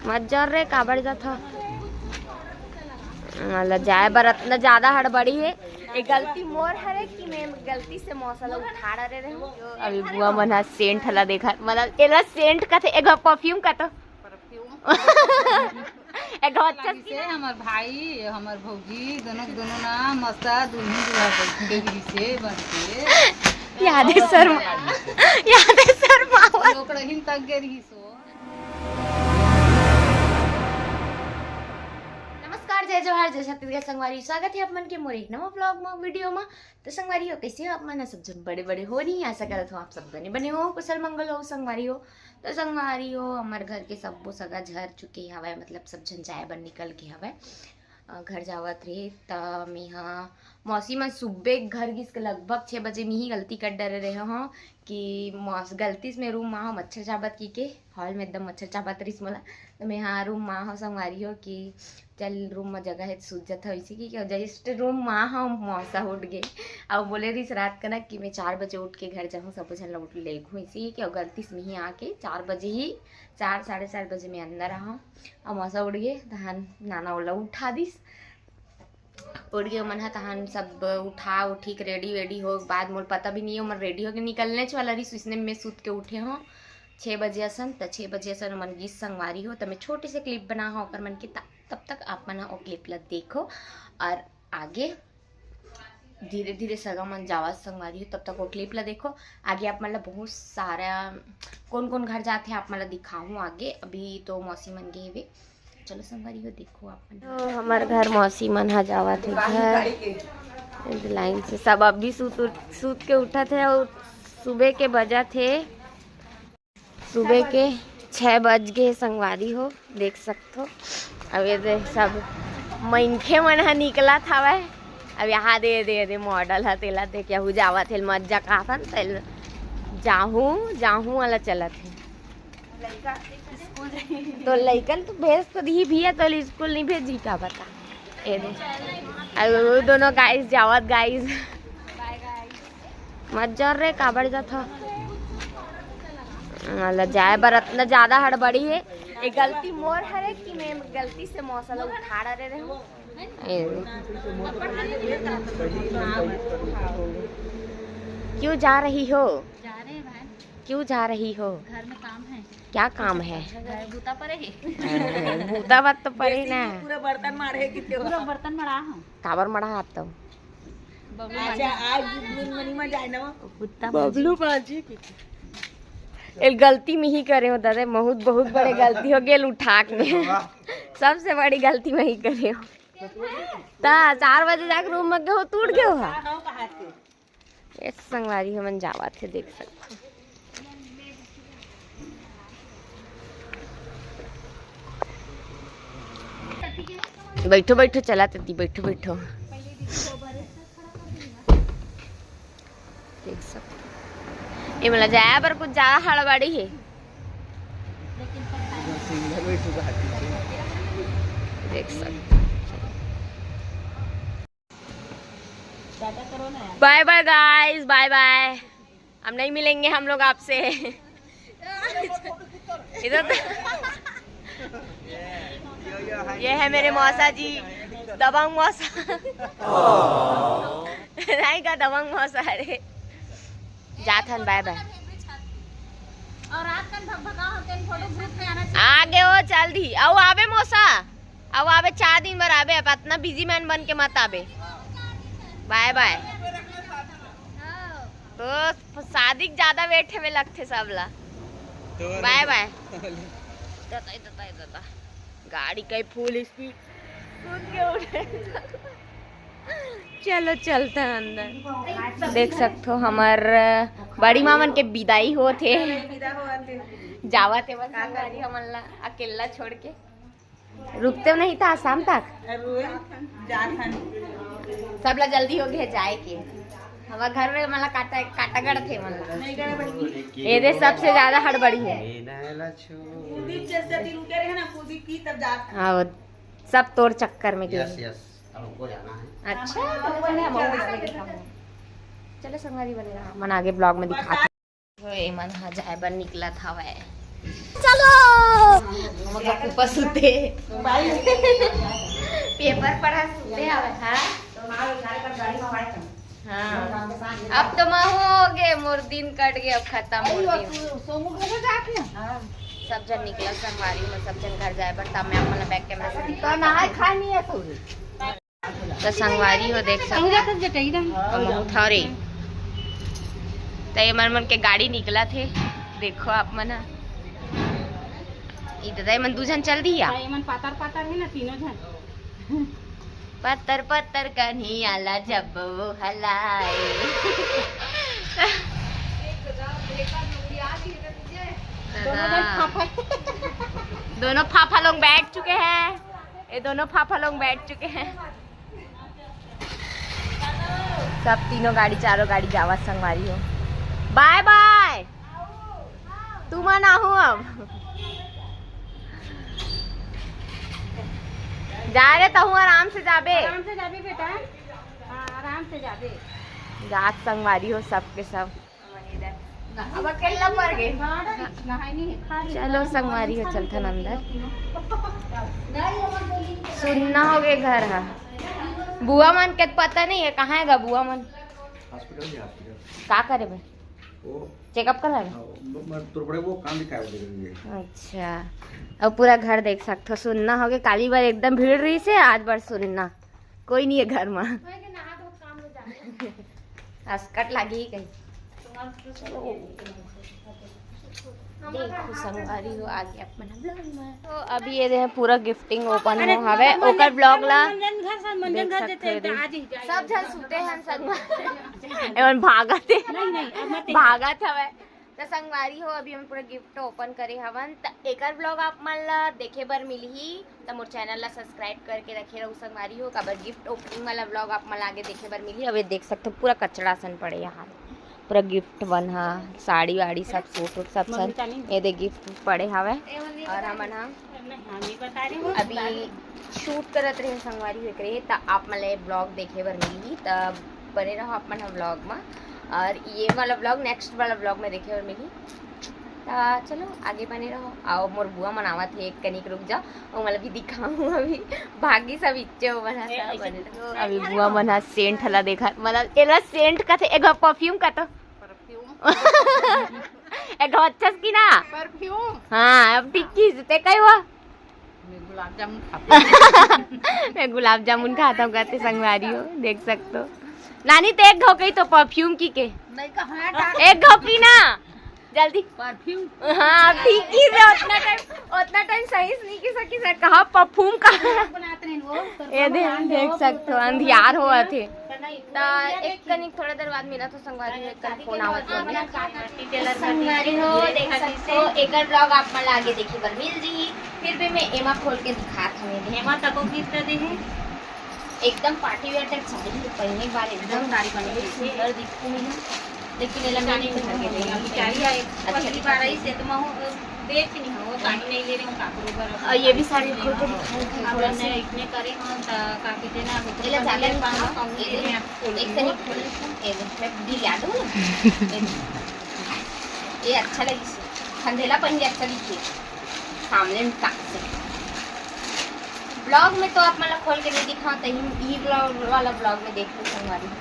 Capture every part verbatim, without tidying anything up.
मत जर रे, काबर जात ह? मतलब जाए बर अतना ज्यादा हड़बड़ी हे। ये गलती मोर हरे कि मैं गलती से मौसा ला उठा डरे रहूं। अभी बुआ मन ह सेंट हला देखा, मतलब एला सेंट कथे, एगो परफ्यूम कथे। एक अच्छा से हमर भाई, हमर भौजी, दोनों, दोनों ना मस्त दुल्हन दूल्हा बैठ के रहिसे बन के। याद है शर्मा, याद है शर्मा। लोग रहिन तक गे रहिसो। नमस्कार, जय जोहार, जय छत्तीसगढ़ संगवारी, स्वागत है आप मन के मोर एक नवा vlog में, video में। तो संगवारी हो, कैसे हो आप मन? सब झन बड़े बड़े हो नहीं, आशा करत हो आप सब बने बने हो, कुशल मंगल हो संगवारी हो। तो संगवारी हो, हमर घर के सब्बो सगा झर चुके हवय, मतलब सब झन जाए बर निकल के हवय। अ, घर जावत रहे, त मेहा मौसी मन सुबे घर गिस के लगभग छः बजे में ही गलती कर डरे रहे हो कि मौस-, गलती से मैं रूम में मच्छर चाबत की के, हॉल में एकदम मच्छर चाबत रहिस मोला। तो मैं हा रूम में हो संगवारी हो कि चल रूम में जगह है, सूत जात हो इसी की, कि जस्ट रूम में हो मौसा उठ गए। अब बोले रहिस रात कना कि मैं चार बजे उठ के घर जाहूँ, सब झन ला उठ लेगहूँ इसी की, और गलती से मैं ही आके चार बजे ही, चार, साढ़े चार बजे मैं अंदर आहा, और मौसा उठ गए, तहन नाना ओला उठा दिस। उठ गए मन ह, तहन सब उठा उठी के रेडी वेडी हो के बाद मोर पता भी नहीं है, ओमन रेडी होके निकलने च वाला रहिस, इसने मैं सूत के उठे हो छः बजे असन, त छः बजे असन ओमन गिस संगवारी हो, त मैं छोटे से क्लिप बना हो ओकर मन के, त-, तब तक आप मन ह ओ क्लिप ला देखो और आगे धीरे धीरे सगा मन जावत संगवारी हो, तब तक वो क्लिप ला देखो। आगे आप मन ला बहुत सारा कौन कौन घर जाते हैं आप मन ला दिखाहूँ आगे। अभी तो मौसी मन गए हुए, चलो संगवारी हो देखो आप मन। तो हमार घर मौसी मन हा जावत है घर, लाइन से सब अभी सूत उठ-, सूत के उठत है और सुबह के बजत है सुबह के छः बज गए संगवारी हो, देख सकथो। अब ये दे सब मनखे मन ह निकलत हवय। अब यहाँ दे, दे, दे मॉडल ह, तेला देख, यहू जावत हे, मत जा कासन, तेल जाहूँ, जाहूँ वाला चलत हे। तो लइकन तो भेज तो दी भैया, तो स्कूल नहीं भेजी का बता? ये दे, अब वो दोनों गाइस जावत, गाइस। मत जर रे, काबर जात ह? मतलब जाए बर अतना ज्यादा हड़बड़ी हे। ये गलती मोर हरे कि मैं गलती से मौसा ला उठा डरे रहूं। ए। क्यों जा रही हो? जा रहे हैं बहन। क्यों जा रही हो? घर में काम है। क्या काम है? घर भूता परे है। भूता बात तो परे ना। पूरा बर्तन मारे है कि पूरा बर्तन मड़ा हम। काबर मड़ा आप तो? अच्छा, आज दिन मनी में जाए ना वो। कुत्ता बबलू बाजी की। ए गलती में ही करे हो दादा, बहुत, बहुत बड़े गलती हो गेल उठाक में। सबसे बड़ी गलती में ही करे हो। ता चार बजे जाके रूम में गए हो, टूट गए हो। ये संगवारी हमन जावत हे, देख सकथो। बैठो, बैठो, चला तती, बैठो, बैठो। देख सकथो। ए, मोला जाए बर कुछ ज्यादा हड़बड़ी हे। देख सकथो। बाय बाय गाइस, बाय बाय। अब नहीं मिलेंगे हम लोग आपसे। इधर तो ये है मेरे मौसा जी, दबंग मौसा। नहीं का दबंग मौसा, अरे जात हन, बाय बाय। और रात कन भगभगा होते हैं, फोटो ग्रुप में आना चाहिए। आगे हो, चल दी। आओ आबे मौसा, आओ आबे, चार दिन बर आबे, अब अतना बिजी मैन बन के मत आबे। बाय बाय। तो शादी के ज्यादा वेट हवे लगथे सबला। बाय बाय। दादा, दादा, दादा। गाड़ी कई फुल स्पीड। सुन के उठे। चलो चलते हैं अंदर। देख सकथो हमर बड़ी माँ मन के विदाई होत हे। जावत हे बस गाड़ी हमन ला अकेला छोड़ के। रुकते नहीं था शाम तक। सब ला जल्दी हो गया जाए के। हमारे घर में मतलब काटा काटा गढ़ थे मतलब। ये दे सबसे ज्यादा हड़बड़ी है। कुलदीप जैसे दिन रुके रहे ना, कुलदीप की तब जात। हाँ, वो सब तोर चक्कर में गए। यस, यस, अब हमको जाना है। अच्छा, तो बोले हम और इसमें दिखाऊंगा। चलो संगवारी बने रहा, मन आगे ब्लॉग में दिखाते। तो ये मन हा जाए बर निकलत हवय। चलो। ऊपर सुते। पेपर पढ़ा सुते हवे, हाँ? हाँ। अब तो महूँ हो गे, मोर दिन कट गे, अब खतम मोर दिन। सब झन निकला संगवारी में, सब झन घर जाए बर, तब मैं अपन बैग कैमरा से तो नहाए खाए नहीं है तू। तो संगवारी हो, देख सकत हो, महूँ थोरे। तो ये मन मन के गाड़ी निकलत हे, देखो आप मन ह। ई दादा, ये मन दू झन चल दिया। हाँ, ये मन पातर पातर है ना, तीनों झन। पत्थर पत्थर कन्हैया ला जब वो हलाए। दोनों जन फाफा। दोनों फाफा लोग बैठ चुके हैं, ये दोनों फाफा लोग बैठ चुके हैं। सब तीनों गाड़ी, चारों गाड़ी जावा संगवारी हो। बाय बाय। तुमन आहू अब। जा रे, तहूँ आराम से जाबे। आराम से जाबे बेटा। हाँ, आराम से जाबे। जात संगवारी हो सबके सब। अब अकेला पड़ गए। चलो संगवारी हो, चलथन अंदर। सुन्ना हो गए घर हा। बुआ मन के पता नहीं है, कहाँ है गा बुआ मन? हॉस्पिटल गया, हॉस्पिटल। का करे बे? वो चेकअप करा रहे? हाँ, वो, मैं तोर बड़े वो काम दिखाया वो देख रही है। अच्छा, अब पूरा घर देख सकथो, सुन्ना हो गए। काली बार एकदम भीड़ रही से, आज बार सुन्ना, कोई नहीं है घर में। असकट लागी कहीं। देखो संगवारी हो, आगे अपन vlog में। तो अभी ये दे पूरा गिफ्टिंग ओपन हो हवे, ओकर vlog ला मंजन घर से, मंजन देख घर सकते देते हो। आज ही जाए। सब झन सुते हन संगवारी। एमन भागत हे। नहीं, नहीं, अब मत भागत हवे। तो संगवारी हो, अभी हम पूरा गिफ्ट ओपन करे हवन, त एकर vlog आप मन ला देखे बर मिलही, त मोर चैनल ला सब्सक्राइब करके रखे रहू संगवारी हो, काबर गिफ्ट ओपनिंग वाला vlog आप मन ला आगे देखे बर मिलही। अब ये देख सकते हो, पूरा कचड़ा सन पड़े यहाँ, पूरा गिफ्ट मन हा, साड़ी वाड़ी सब, सूट वूट सब सन, ये दे गिफ्ट पड़े हवे। और हमन हा अभी शूट करत रहे संगवारी हो, एकरे, त आप मन ला vlog देखे बर मिलही, त बने रहो आप मन ह vlog में। और ये वाला vlog, नेक्स्ट वाला vlog में देखे बर मिलही। त चलो आगे बने रहो। आओ, मोर बुआ मन आवत हे, एक कनिक रुक जाओ, ओ मन ला भी दिखाऊं। अभी भागी सब इच्चे हो बना सब बने रहो। अभी बुआ मन ह सेंट हला देखा, मतलब एला सेंट कथे, एक परफ्यूम कथे। परफ्यूम। एक अच्छा की ना? परफ्यूम। हाँ, अब ठीक की ते कही हुआ। मैं गुलाब जामुन खाता हूँ। मैं गुलाब जामुन खाता हूँ, कहते संगवारी हो, देख सकते हो। नानी, तो एक घाव कही तो परफ्यूम की के? नहीं, कहाँ डाल- एक घाव की ना, जल्दी। परफ्यूम। हाँ, ठीक ही से उतना टाइम, उतना टाइम सही से नहीं की सकी सर, कहा परफ्यूम का। बनाते नहीं वो, ये दे, देख सकते हो, अंधियार हुआ थे। त एक कनिक थोड़ा देर बाद मिला तो संगवारी हो, एक कनिक फोन आवत हे। संगवारी हो, देख सकते हो, एकर vlog आप मन ला आगे देखे बर मिल जही। फिर भी मैं एमा खोल के दिखात हूँ। एमा तको गिफ्ट दे हे, एकदम पार्टी वेयर टाइप साड़ी हे, पहने बार एकदम साड़ी बने सुंदर दिखती है। लेकिन एला मैं नहीं पहन के गई। अभी चाही है, अच्छा, पहली बार आई से तो मैं हूँ, बेच नहीं हो, पानी नहीं ले रहे हो काकरो बर। और ये भी साड़ी खोल के दिखाई थी अब थोड़ा सा। इतने करे हो तो काकी देना, एला ज्यादा नहीं खाना, ये दे, एक तनी खोल, ये दे, मैं भी याद हूँ ना। ये दे। ये अच्छा लगी से, खंडेला पहन के अच्छा दिखी सामने में ताक से। Vlog में तो आप मतलब खोल के नहीं दिखाओ, तो ही, ही vlog वाला vlog में देख लो संगवारी।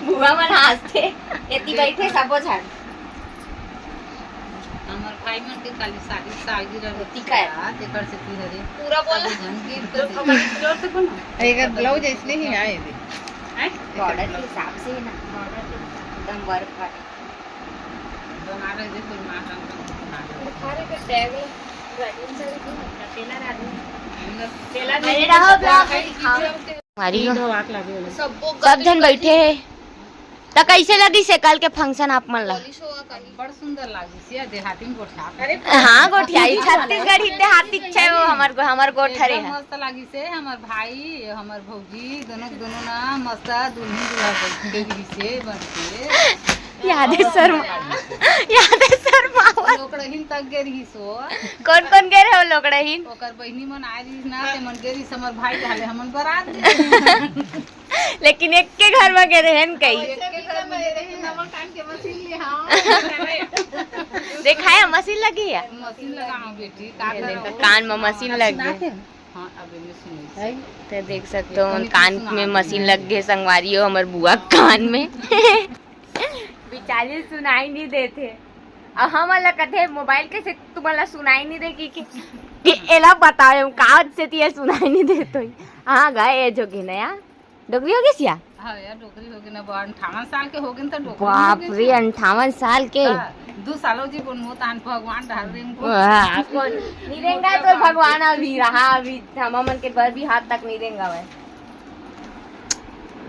बुआ मन हंसथे, एती बैठे सबो झन। हमर भाई मन के काली शादी सालगिरह होती का है? तेकर से तू हरे। पूरा बोल। सबो झन गिफ्ट दे। एकर ब्लाउज ऐसने ही आए दे। हैं? बॉर्डर के हिसाब से है ना, बॉर्डर के हिसाब से। एकदम वर्क वाले। बनारस दे कोई माँ का बनारस। अरे के टैग टेलर आदमी। टेलर बने रहो, ब्लाउज दिखाओ। हमारी हो। सब झन बैठे हे। त कैसे लगिस हे कल के फंक्शन आप मन ला? बड़ सुंदर लागिस हे, देहाती में गोठिया। हाँ, गोठिया, ई छत्तीसगढ़ी देहाती छे वो, हमर गो-, हमर गोठ हरे एकदम हे। मस्त लागिस हे, हमर भाई, हमर भौजी, दोनों, दोनों ना मस्त दुल्हन दूल्हा बैठ के गिरिस हे, बन के। याद हे शर्मा, याद हे शर्मा। लोकड़हिन तक गे रहिस हो। कौन कौन गे रहे हो लोकड़हिन? ओकर बहिनी मन आए रहिस ना, ते मन गे रहिस, हमर भाई डाले, हमन बरात। लेकिन एक के घर में गे रहे न कई। एक के घर में गे रहे न, देखाया, मशीन लगी है। मशीन लगा, हाँ बेटी, का ये देखो, करब? कान में मशीन लग गई। हाँ, अब एमे सुनई। ते देख सकते हो, कान में मशीन लग गई संगवारी हो, हमर बुआ के कान में। बेचारी सुनाई नहीं देते। अब हमन ला कथे मोबाइल कैसे तुमन ला सुनाई नहीं दे कि, कि, कि एला बताओ, हम का से तिया सुनाई नहीं देत होई। हाँ गा, ए जोगी नया डोकरी हो गई सिया। हाँ यार, डोकरी हो गई ना, बा, अंठावन साल के हो गई तो डोकरी हो बाप गई रे, सिया। अंठावन साल के। हाँ, दू सालो जी बोन मोतान भगवान डाल रहे हैं। वाह, कौन निरेंगा तो भगवान अभी रहा, अभी हमन के बर भी हाथ तक निरेंगा भाई।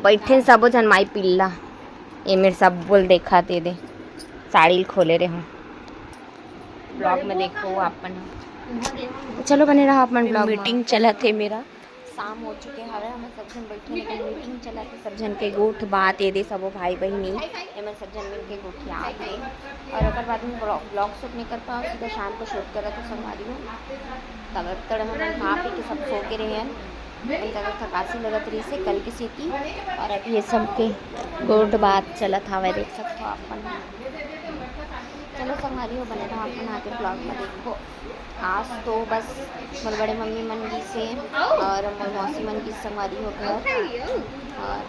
बैठे सबो झन माई पिल्ला, ए मेर सब बोल देखा ते दे, साड़ी ल खोले रहे हूँ। ब्लॉग में देखो अपन। चलो बने रहा अपन ब्लॉग में। मीटिंग चलत हे मेरा। शाम हो चुके हवे, हमन सब झन बैठे लेकिन मीटिंग चलत हे, सब झन के गोठ बात ए दे, सबो भाई बहिनी एमन सब झन मिल के गोठियात हे। और ओकर बाद में ब्लॉग, ब्लॉग शूट नहीं कर पाओ, सीधा शाम को शूट करत हो संगवारी हो। तब तड़ हमन खा पी के सब सो के रहे हन। एकदम थकासी लगत रहिस हे कल के सेती। और अभी ये सब के गोठ बात चलत हावय, देख सकत हो अपन। चलो संगवारी हो, बने रहो अपन आगे ब्लॉग में। देखो, आज तो बस मोर बड़े मम्मी मन गिस हे और मोर मौसी मन गिस संगवारी हो घर। और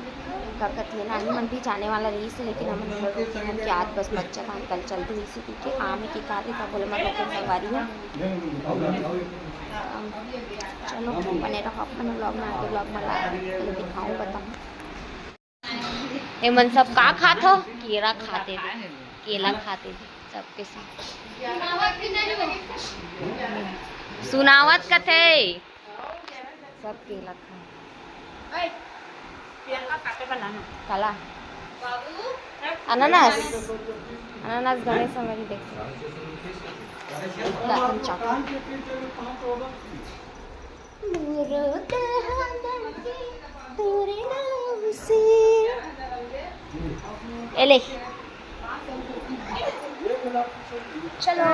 का कथे, नानी मन भी जाने वाला रहिस हे, लेकिन हमन घर रुके हन कि आज बस बच्चा कान कल चलते रहिस हे, ठीक है, काम है कि का थे, तब बोले मैं रुके संगवारी हो। चलो, बने रहो अपन ब्लॉग में, आगे ब्लॉग में ला-, चलो दिखाऊं, बताऊं। ए मन सब का खात हो? केरा खाते थे, केला खाते थे, सबके साथ। सुनावत कथे, सब केला खाए। काला? अनानास? अनानास गणेश हमारी देख सकते। ए ले। चलो,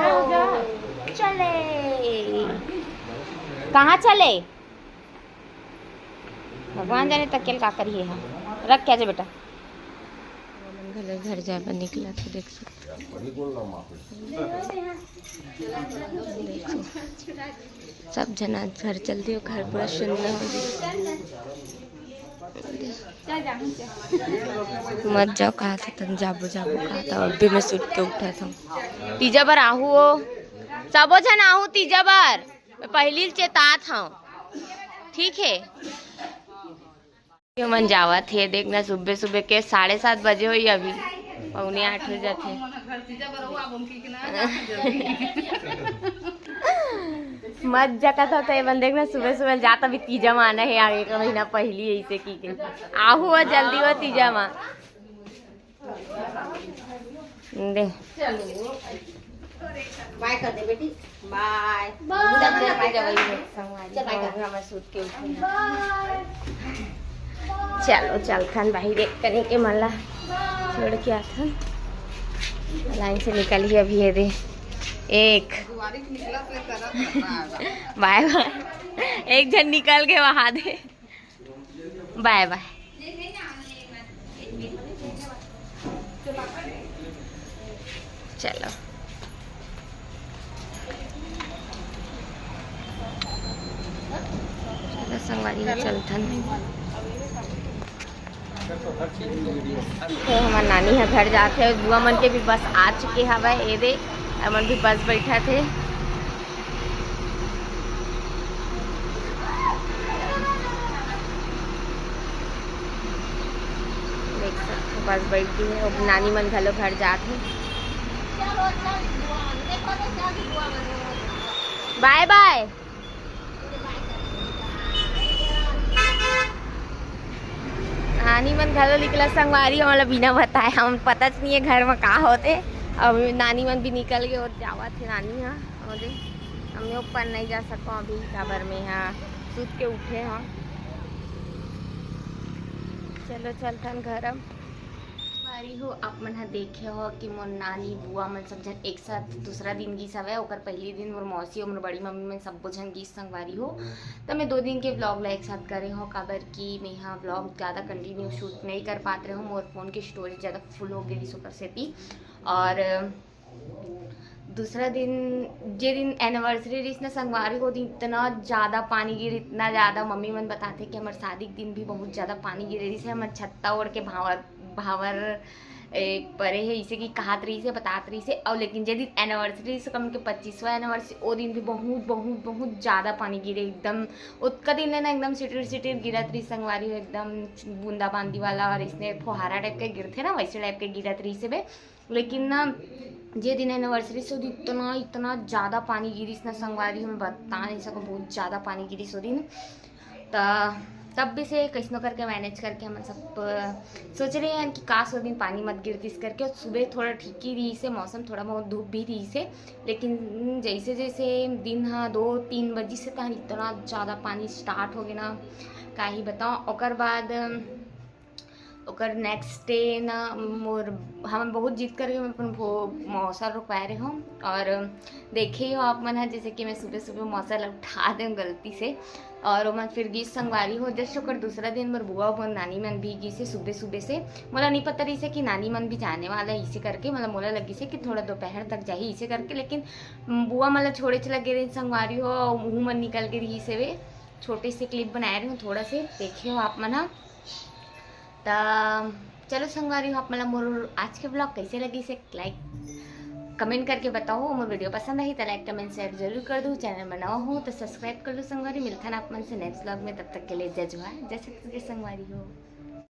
चले। कहाँ चले? भगवान जाने तक केल का करिए है। रख क्या जे बेटा? घरे घर जाए बर निकला तो देख सकते। देखो, सब जना घर चल दियो, घर पूरा सुंदर हो गया। मत जाओ, कहा था तन जाबो, जाबो कहा था, अभी मैं सुत के उठा था। तीजा बर आहू हो, सबो झन आहू तीजा बर, मैं पहली चेतात हूँ, ठीक है। ये मन जावत हे, देखना सुबह सुबह के साढ़े सात बजे होई अभी, पौने आठ हो जाथे। मत जकत हो तो ये मन देखना सुबह सुबह जात, अभी तीजा माना है, आगे का महीना पहली ऐसे की के आहू हो, जल्दी हो तीजा मा। दे। बाय कर दे बेटी, बाय। बाय। चल, चल, बाय कर। संगवारी चल, बाय कर। हमर सूत के उठे। बाय। चलो, चलथन बाहिर, एक कनी के मन ला छोड़ के आथन। लाइन से निकल ही अभी, ये दे। एक। बाय बाय। एक झन निकल के वहा दे। बाय बाय। चलो, चलो संगवारी हो, चलथन। तो हमार नानी ह घर जात हे, बुआ मन के भी बस आ चुके हवय। ए दे, हमन भी बस बैठा थे। देख सकते हो, बस बैठ गई है। अब नानी मन घलो घर जात हे। बाय बाय। नानी मन घलो निकला संगवारी, हमला बिना बताए, हम पता च नहीं है घर में का होते। अब नानी मन भी निकल गए और जावत हे नानी हा। ओदे, हमने ऊपर नहीं जा सको अभी, काबर में हा सूत के उठे हा। चलो चलथन घर अब। संगवारी हो, आप मन ह देखे हो कि मोर नानी बुआ मन सब झन एक साथ दूसरा दिन गिस हवय। ओकर पहली दिन मोर मौसी अउ मोर बड़ी मम्मी मन सब्बो झन गिस संगवारी हो। त मैं दो दिन के vlog ला एक साथ करे हो, काबर कि मैं ह vlog ज़्यादा continue shoot नहीं कर पात रहे हो, मोर phone के storage ज़्यादा full हो गई ओकर सेती। और दूसरा दिन, जे दिन anniversary रहिस ना संगवारी, वो दिन इतना ज़्यादा पानी गिर, इतना ज़्यादा। मम्मी मन बताथे कि हमर शादी के दिन भी बहुत ज़्यादा पानी गिरे रहिस हे, हमर छत्ता ओढ़ के भांवर भांवर ए, परे हे, इसे कि कहत रहिस हे, बतात रहिस हे। और लेकिन जे दिन anniversary से कम के पच्चीसवाँ anniversary, ओ दिन भी बहुत बहुत बहुत ज़्यादा पानी गिरे एकदम। ओतका दिन ले ना एकदम सिटिर सिटिर गिरत रहिस संगवारी हो, एकदम बूंदाबांदी वाला, और इसने फुहारा type के गिरथे ना, वैसे type के गिरत रहिस हे बे। लेकिन ना, जे दिन anniversary से, ओ दिन इतना इतना ज़्यादा पानी गिरिस ना संगवारी, हम बता नहीं सको, बहुत ज़्यादा पानी गिरिस ओ दिन। त तब भी से कैसनो करके manage करके हमन सब सोच रहे हैं कि काश ओ दिन पानी मत गिरतिस करके। और सुबह थोड़ा ठीक ही रहिस हे मौसम, थोड़ा बहुत धूप भी रहिस हे, लेकिन जैसे जैसे दिन हा दो तीन बजिस हे, तहन इतना ज़्यादा पानी start हो गया ना, का ही बताओ। ओकर बाद ओकर next day ना मोर, हम बहुत जिद करके मैं अपन भो-, मौसा रुकवाए रहे हूँ। और देखे हो आप मन ह, जैसे कि मैं सुबह सुबह मौसा ला उठा दें गलती से, और ओमन फिर गिस संगवारी हो। Just ओकर दूसरा दिन मोर बुआ, मोर नानी मन भी गिस हे सुबह सुबह से। मोला नहीं पता रहिस हे कि नानी मन भी जाने वाला है, इसे करके मतलब मोला लगिस हे कि थोड़ा दोपहर तक जाही, इसे करके। लेकिन बुआ मन ला छोड़े चला गे रहिन संगवारी हो, मुँह मन निकल के रहिस हे वे। छोटे से clip बनाए रहे हूँ थोड़ा से, देखे हो आप मन ह। त चलो संगवारी हो, आप मन ला मोर आज के vlog कैसे लगिस हे, like comment करके बताओ। मोर video पसंद आही त like comment share जरूर कर दो। Channel में नवा हो तो subscribe कर लो संगवारी। मिलथन आप मन से next vlog में, तब तक के लिए जय जोहार, जय छत्तीसगढ़ संगवारी हो।